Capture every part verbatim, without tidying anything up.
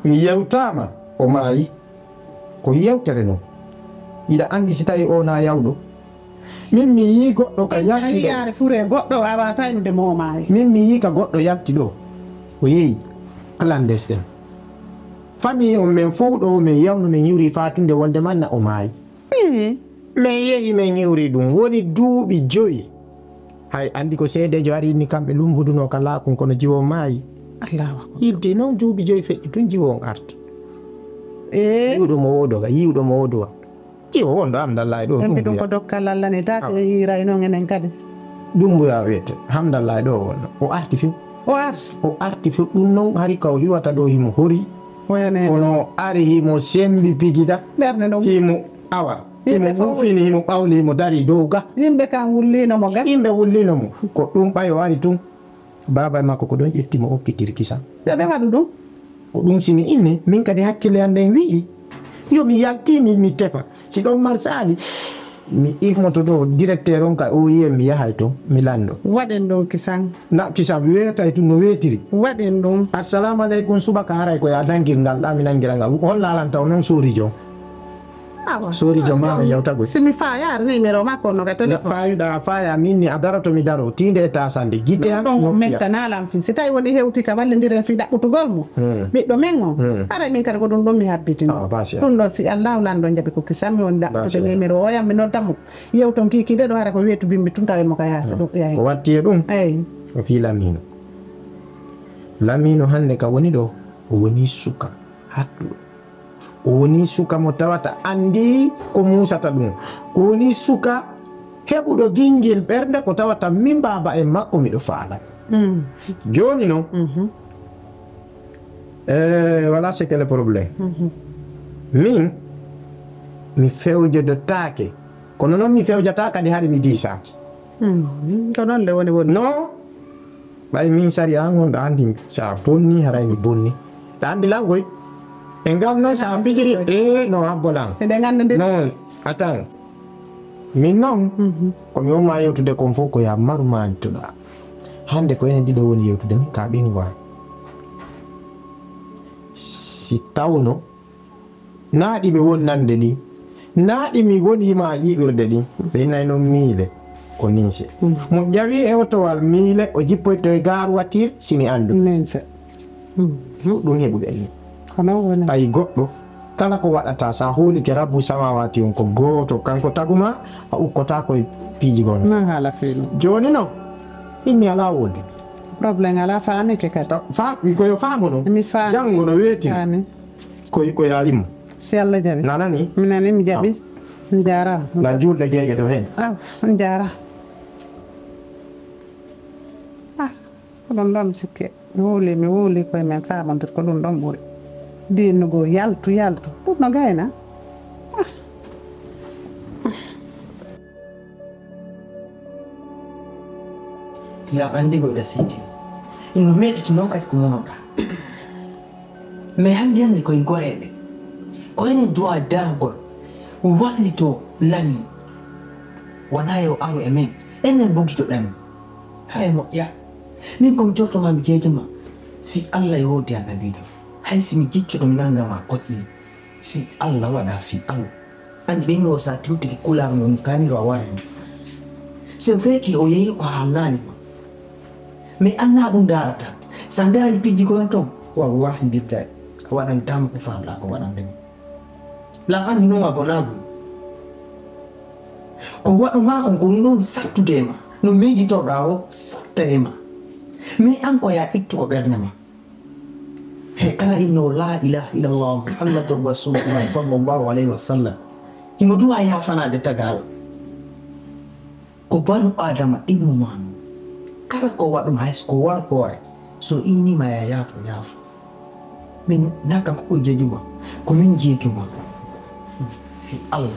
Mi yewtaama, o maayi. Ko yewtere non. Hiɗa anndi si tawi o na yawɗo? Min mi yii goɗɗo ka yaltiɗo. Yiyaare fure goɗɗo a waawataa inude mo o maayi. Min mi yii ka goɗɗo yalti ɗo. O yehi clandestin. Famille on men fow ɗo men yawno men yuri faatunde wonde manna o maayi. Min yehi men yuri ɗum woni duuɓi joyi. Hay anndi ko seedeejo ari inni kamɓe lumbudunoo ka laakun kono jiwo maayi. Allahu akbar. Yilti non duuɓi joyi feƴƴi tun jiwo on arti. Ee. Yiwɗo mo wodoga, yiwɗo mo wodoga. Jiwo wonɗo Hamdallahi ɗo. Ɗum ɗum ko dokkal Allah ne, ta si en hiiray non enen kadi. Ɗum mbuya wiyete, Hamdallahi ɗo wonɗo. O arti few. O arti. O arti few, ɗum non hari ka o hiwata ɗo himo hori. Kono ari himo sembi pigida. Ɓernde non. Himo awa. Himo wufini, himo ɓawli, himo dari dow ga. Yimɓe kan wullino mo ga. Yimɓe wullino mo. Ko ɗum ɓay o ari tun. Baaba e makko ko ɗon ƴetti mo okkitiri kisan. Yo ɓe waɗu ɗum. Ko ɗum si mi inni, min kadi hakkille an nden wi'i, yo mi yaltini, mi tefa. Si ɗon marsaali, mi immoto ɗo directeur on ka O I M mi yahay ton, mi lando. Waɗen ɗum kisan. Na kisan weetay tun no weetiri. Waɗen ɗum. Assalamu aleykum, subaka haray ko ya dangir ngal ɗa mi nangira ngal. Holla alanta o non sorijo. Awa. Sorijo ma mi yawtagol. Si mi faayaare numéro makko no ka téléphone. Fayuɗa a faya min ni a daroto mi daro. Tinde e tasande. Gite an ɗon noppi an. Mettanalan fin. Si tawi woni hewti ka wallindiren fi ɗaɓɓutugol mo. Hmm. Ɓiɗɗo men on. Hmm. Haray min kadi ko ɗum ɗon mi habbitino. Ah, basi. Ɗum ɗon si Allahu lanɗo jaɓi ko kisan mi woni ɗaɓɓutude numéro o yam mi nodda mo. Yewton kiki de ɗo hara ko weetu bimbi tun tawi mo ka yaasi ɗum. Yayi. Ko watti e ɗum. Eyi. O fi Lamino. Lamino hannde ka woni ɗo. O woni suka. Hattuɗo. O woni suka mo tawata anndi ko muusata ɗum. Ko woni suka heɓuɗo gingil ɓernde ko tawata min baaba en makko miɗo faala. Mm. Jooni non, mhm, eh, voilà ce que le problème. Mhm. Min, mi fewjodotaake. Kono non mi fewjata kadi hari mi diisaaki. Mm. Ko non le woni woni. Non. Ɓay min sariya ngon ɗo anndi sa bonni haray mi bonni. Ɗa anndi langoy? E ngal noon sa fijiri, eh, no habbo lan. Eɗen anndi nde. Non, attends. Min noon, mhm, ko mi umma yewtude kon fof ko ya maru maantuɗa. Hannde ko enen ɗiɗo woni yewtude min ka ɓinngol. Si tawno Naaɗi mi wonnande ɗi. Naaɗi mi woni ma yi'irde ɗi. Ɓe innay noon miile. Ko ninse. Mm. Mo ƴawi e otowal miile, o jippoyto e gaaruwatiir, si mi anndu. Ninse. Mm. Ɗum heɓuɗen ni. Ko noon woni. Ɓay goɗɗo, kala ko waɗata, sa hoolike Rabbu samawati on ko gooto, kanko taguma, a ukkotaako e piiji gono. Noon haala fii noon. Jooni noon, inni alaa wonde. Problème alaa, faamike kadi. Fa-, ko yo faamu noon. Mi faami. Janngo no weeti. Faami. Ko, ko yaa immo. Si Allah jaɓi. Nanani? Mi nani, mi jaɓi. Ah. Mi jaaraama. Na juulde geege ɗo heen. Ah, on jaaraama. Ah, ko ɗum ɗoon mi sikke. Mi wowli, mi wowli koye men faamondir ko ɗum ɗoon ɓuri. Diinnugo yaltu, yaltu. Ɗum no gayna. Ah. Yaa anndi ko ɗa siiti. No meɗiti noon kadi ko wonnoɗaa. Mais hannde hannde koye goreeɓe. Ko enen duwa daragol. Wallito Lami. Wonaa yo aro e men. Enen bugito ɗami. Hay moƴƴa. Min ko mi jooto ma mi jeejo ma. Fii Allah e woodi annabiijo. Hay si mi jiccoto mi nannga ma koɗɗi. Fii Allah waɗa fii Allah. An ɓeynoo sa tewtiki kulaar mum kaniro a waɗani. C'est vrai que o yehi o haalnaani ma. Mais an na ɗum ndaarata. Sa ndaari piiji kono toon, wallahi billahi. A waɗan tama ko faamɗa ko waɗande ma. La an noon a bonaagol. Ko waɗu ma kon ko noon sattude e ma. No miijitorɗa o satta e ma. Mais an ko ya ittu ko ɓernde ma. He kala inno la ilaha illallah Muhammadur Rasulullah sallallahu alayhi wa sallam. Himo duwa yaafanaade tagaaɗo. Ko banu Adama innu ma. Kala ko waɗum hay so ko war hoore. So inni ma ya yaafo, yaafo. Min na kanko ko jeejuma. Ko min jeejuma. Fi Allah.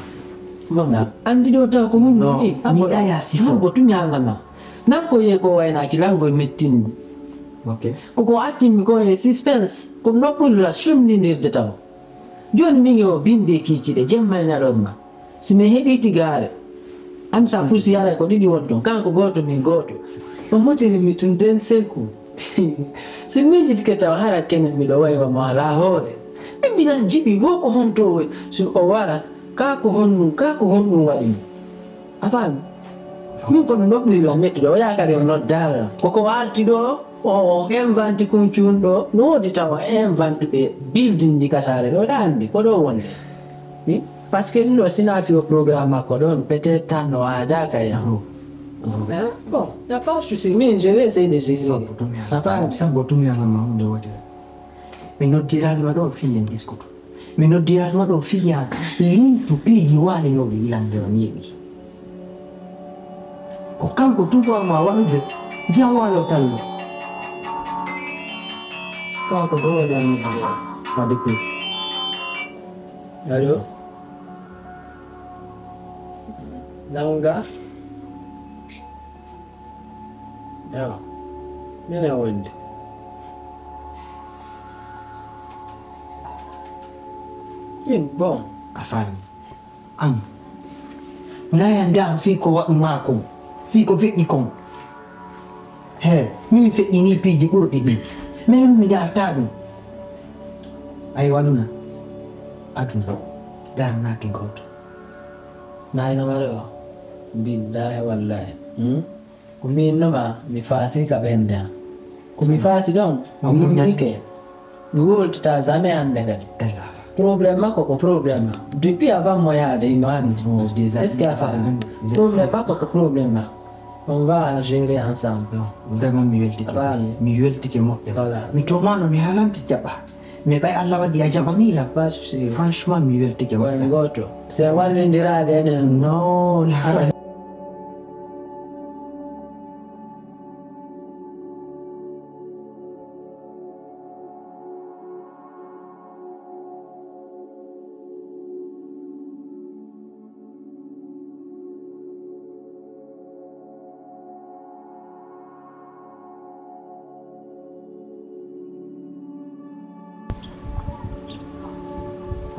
Wonaa anndi ɗo taw ko mun. No, woni. Mi ɗaya sifo. Ko tun yalla ma. Nan ko ye ko waynaaki lango mettinmi. Ok. Ko ko accinmi ko e suspense, ko noɓɓurira sumnindirde taw. Jooni min yo binde kiikiɗe, jemma e ñalorma. Si mi heɓii tigaare, an sa fusi yaray ko ɗiɗi won toon, kanko gooto min gooto. O mutini mi tun den senku. Si miijitike tawa hara kene miɗo waywa mo alaa hoore. Min mbiɗa jiɓi wo ko honto woy. Si o wara, kaa ko honɗum, kaa ko honɗum waɗi mo. A faami? Min ko mi noɓɓiri lan mettude, o yaakari o noddaala. Ko ko arti ɗo, o, o inventi kun cuun ɗo, no woodi tawa inventuɓe building ji kasaare ɗo, ɗa anndi, ko ɗo woni. Hmm? Parce que ɗum ɗo, si na fiyo programme makko ɗon, peut-être tan no waajaaka e am. Bon, y a pas de souci, min, je vais essayer de gérer. A faami? Sambo tumi anan ma hunde wotere. Mi noddiraali ma ɗo fii en diskuto. Mi noddiraali ma ɗo fii ya lintu piiji waali no wi ilande o ñeeɓi. Ko kanko tuba ma waɗude jam waalo tallo. Kanko ɗo waɗi an wadde ko. Allo? Nanga? Awa, minen wonde. Min, bon. A faami. An. Naya nda fii ko waɗu maa kon. Fii ko feƴƴi kon. He, min feƴƴini piiji ɓurɗi ɗin. Min mi darta ɗum. Ay waluna. Aduna. Darnaaki gooto. Nayno ma ɗo. Billahi wallahi. Hmm? Ko miin no ma, mi faasi ka ɓernde am. Ko mi faasi ɗon, mi yindike. Mi wowltata jamais hannde kadi. Problème makko ko problème am. Depuis avant mo yahde, imo anndi. Est-ce que a faami? Problème makko ko problème am. On va gérer ensemble. Vraiment, mi weltike. A faami? Mi weltike moƴƴa. Voilà. Mi tomano, mi haalante jaɓa. Mais ɓay Allah waɗi a jaɓanii lam. Pas souci. Franchement, mi weltike moƴƴa. Woni gooto. Se wallindiraade enen. Non.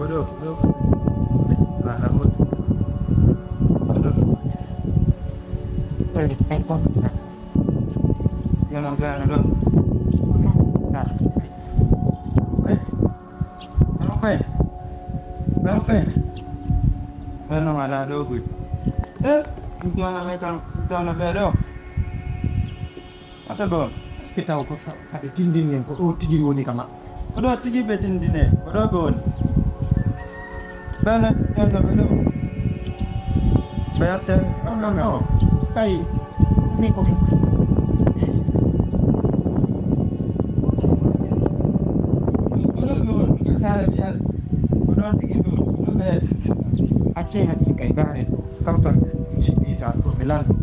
Ko ɗo, ɗo. Voilà, ko ɗo. Ko ɗo. Ko ɗo. Ko ɗo. Ko ɗo. Ɓen koy. Ɓen koy. Ɓen no alaa ɗo gudi. Eh, ɗum ɗon amen kam, ɗum ɗon no ɓee ɗo. Wata ɗo. Est-ce que taw ko fa-, haɓe tindini en ko ɗo tigi woni ka maɓɓe? Ko ɗo tigi ɓe tindine, ko ɗo ɓe woni. Ɓen, ɓen no ɓe ɗo. Ɓe yatte. Ɗon ɗon ɗo. Tawi. Min ko. Ko ɗo ɓe woni, ka saare ɓe yaade. Ko ɗo tigi ɓe woni, ko ɗo ɓe yaade. Accee hakkil kay, ndaare ɗo. Kawtal jiɗɗiita ɗo ɓe lanndo.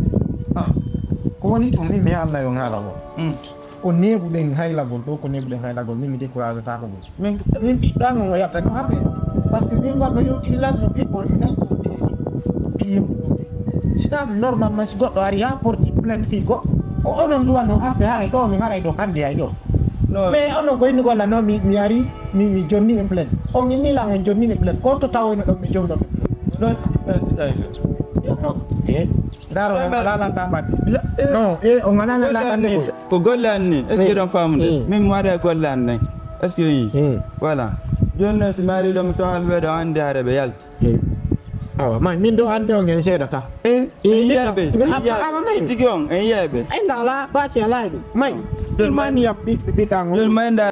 Ah, ko woni ɗum, min mi Allah yo ŋaala on. Mm. Ko neeɓuɗen haylagol ɗo, ko neeɓuɗen haylagol, min mi découragetaako ɗum. Min, min ɓiɗɗo am on o yalta no affaire. Parce que min gonno yewtiri lan no ɓikkol mi nan ko ɓiyum. Sina normalement si goɗɗo ari ha porti plainte fii goɗɗo, ko onon duwanno affaire haray ɗo min haray ɗo hannde hay ɗo. Non. Mais onon ko inni golla no mi, mi ari, mi, mi jonni en plainte. On inni lan en jonni en plainte. Ko to tawoyno ɗon ɓe jomɗo. Non, non, non. Eh? Ndaro, on alaa lan ɗaɓɓande. Bila-, eh, non, eh, on alaa lan ɗaɓɓande ko. Ko golle an ni. Est-ce que ɗon faamude? Mm. Min mi waɗa e golle an nden. Est-ce que yi? Mm. Voilà. Jooni noon si mi ari ɗo mi tawa ɓe ɗo anndi hare ɓe yalti. Mm. Awa, may min ɗo anndi on en seedata. Eh, eh, en yi'ay ɓe, en yi'ay ɓe. Awa, may. Tigi on, en yi'ay ɓe. Ay, nda alaa, basi alaa e ɗum. May. Jooni may. Mani yam ɓiɗɗo ɓiɗɗo an on. Jooni may nda